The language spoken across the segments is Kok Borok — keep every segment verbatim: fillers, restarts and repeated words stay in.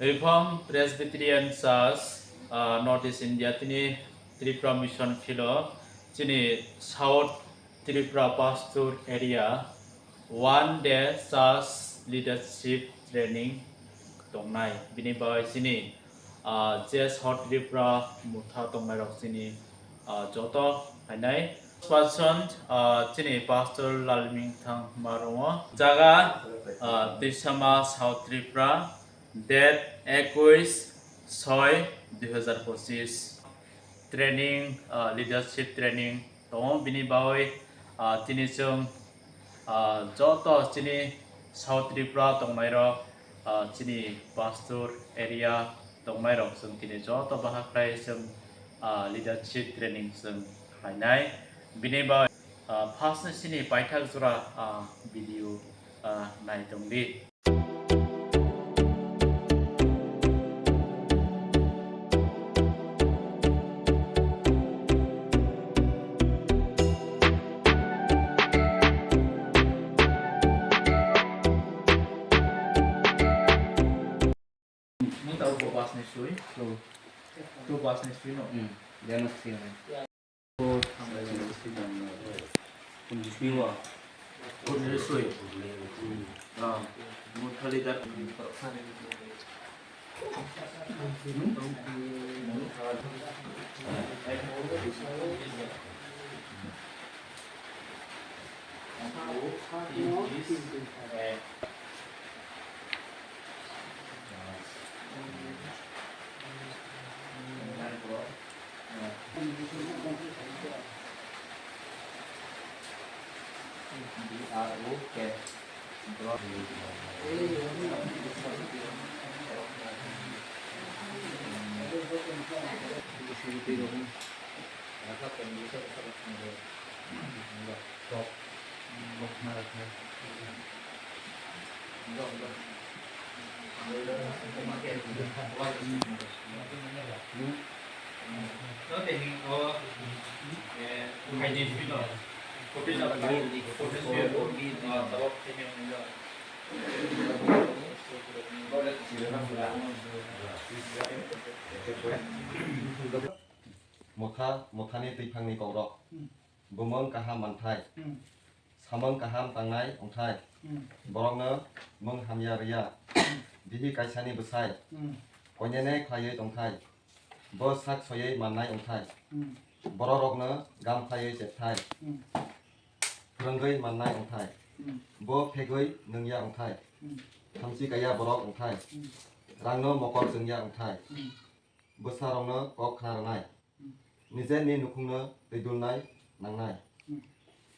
Reformed Presbyterian Church, ah, North East India, tini Tripura Mission Field o, chini South Tripura Pastor Area One Day Church Leadership Training tongnai. Bini bai chini, ah, je South Tripura motha tongnairok chini, ah, joto phainai. Person, ah, chini Pastor Lalmingthang Marongo. Jaga, ah, Tisama, South Tripura. Date ekuis soi dui hazar pochis. Training, ah, leadership training tongo. Bini bagwi, ah, tini chwng, ah, joto chini South Tripura tongnairok, ah, chini Pastor Area tongnairok chwng tini joto bahai khlai chwng, ah, leadership training chwng khlainai. Bini bagwi, ah, first ni sini paithak jora, ah, video, ah, nai tongdi. Nung tau bo bus ni sui? Two. Two bus ni sui no? Hmm. Dia no sui no. Kunjisniwa. Kunjiswi. Ah, Muthali dar. Motha, mothani twiphangni kokrok. Hmm. Bumung kaham manthai. Hmm. Samung kaham tangnai wngthai. Hmm. Borokno mung hamya rwya. Hmm. Bihi kaisani bwsai. Hmm. Koinene khlaiwi tongthai. Bo sak soiwi mannai wngthai. Hmm. Bororokno gam khlaiwi chepthai. Hmm. Phwrwngwi mannai wngthai. Hmm. Bo phegwi nungya wngthai. Hmm. Thamchi kaya borok wngthai. Hmm. Rangno mokol chwngya wngthai. Hmm. Bwsarokno kok khna rwnai. Hmm. Nijerni nukhungno twi dulnai nangnai. Hmm.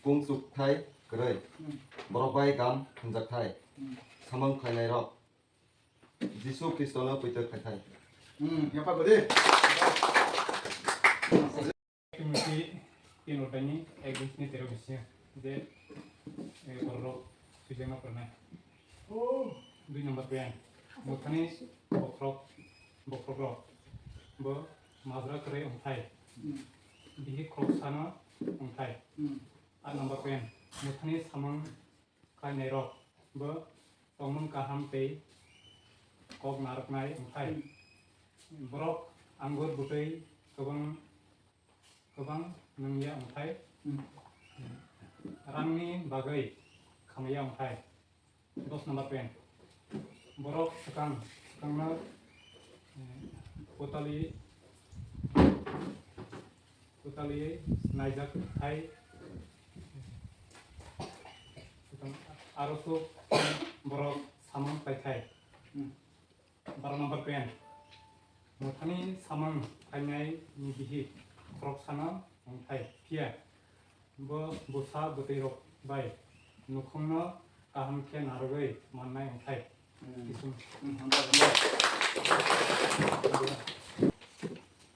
Kung chukthai kwrwi. Hmm. Borok bai gam hwnjakthai. Hmm. Samung khlainairok Jisu Khristono poito khaithai. Hmm, yapha bwrwi. Timothy tin odai ni ek bis ni tero bising je, eh, borok swijak ma pernai. Dui number point. Mothani bokhorok, bokhorok rok bo majra kwrwi wngthai. Hmm. Bihi khoroksano wngthai. Hmm. Aat number point. Mothani samung khlainairok bo tongmung kaham tei kok narwknai wngthai. Hmm. Borok angur bwtwi kwbang, kwbang nungya wngthai. Hmm. Rangni bagwi khamya wngthai. Dos number point. Borok swkang, swkangno, eh, kwtali, kwtali naijak thai. Aro sok borok samung khlai thai. Hmm. Baro number point. Mothani samung khlainai ni bihi khoroksano wngthai. Phiya bo bwsa bwtwi rok bai nukhungno kaham khe narwgwi mannai wngthai. Hmm. Kisung. Hmm, hambai, hambai.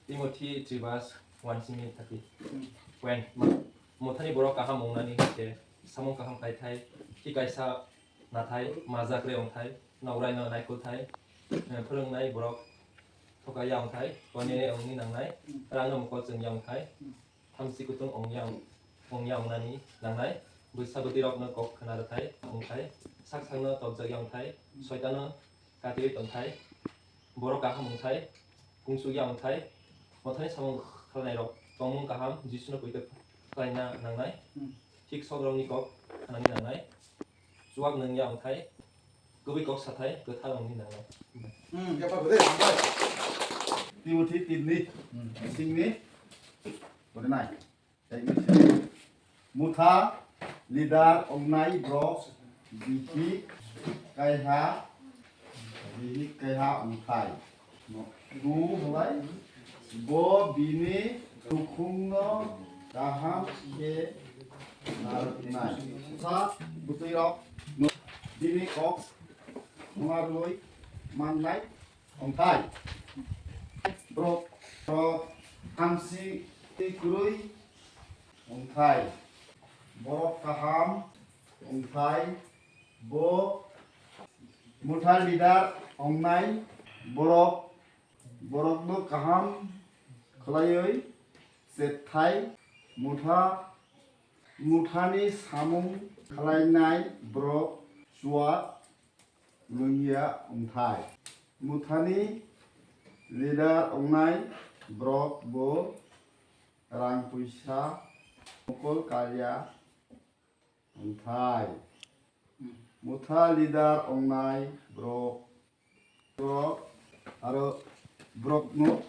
Timothy three verse one simi thirty. Hmm. Point. Ma-, mothani borok kaham wngnani khe samung kaham khlai thai. Khi kaisa nathai, majak rwi wngthai, nokrai no naikolthai, eh, phwrwngnai borok thokya wngthai, koinene wngni nangnai, rang no mokol chwngya wngthai, thamchi kutung wngya wng-, wngya wngnani nangnai, bwsa bwtwi rok no kok khna rwthai wngthai, sak sak no topjakya wngthai, soitan no katiwi tongthai, Borok kaham wngthai, kungsukya wngthai, mothani samung khlainairok tongmung kaham Jisuno poito khlaina nangnai, thik sokrokni kok khnani nangnai, chuak nungya wngthai, kwbwi kok sathai kwthar wngwi nangnai. Hmm, ya, Pablo, deh, sampai. Timothy tinni, singni, bodinai. Motha leader ongnai borok bihik kaiha, bihik kaiha wngthai. Bo hwnlai, bo bini nukhungno kaham khe narwknai. Sa bwtwirok bini kok mwnarwi mannai. Wngthai. Borok, borok hamsi tei kwrwi wngthai. Borok kaham wngthai. Bo motha leader wngnai. Borok, borokno kaham khlaiwi chethai. Motha, mothani samung khlainai borok chuak lwngya wngthai. Mothani leader wngnai borok bo rang puisa mokol karya wngthai. Motha leader wngnai borok, borok aro borokno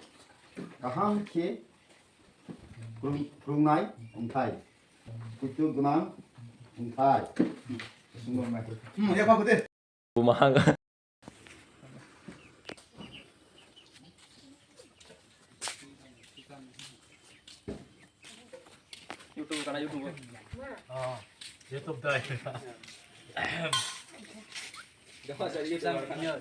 kaham khe phwrwng-, phwrwngnai wngthai. Kuchuk gwnang wngthai. Hmm, ya, Pablo, deh. Bumahang. YouTube kana YouTube. Oh, YouTube dai. Jawa sa YouTube kana.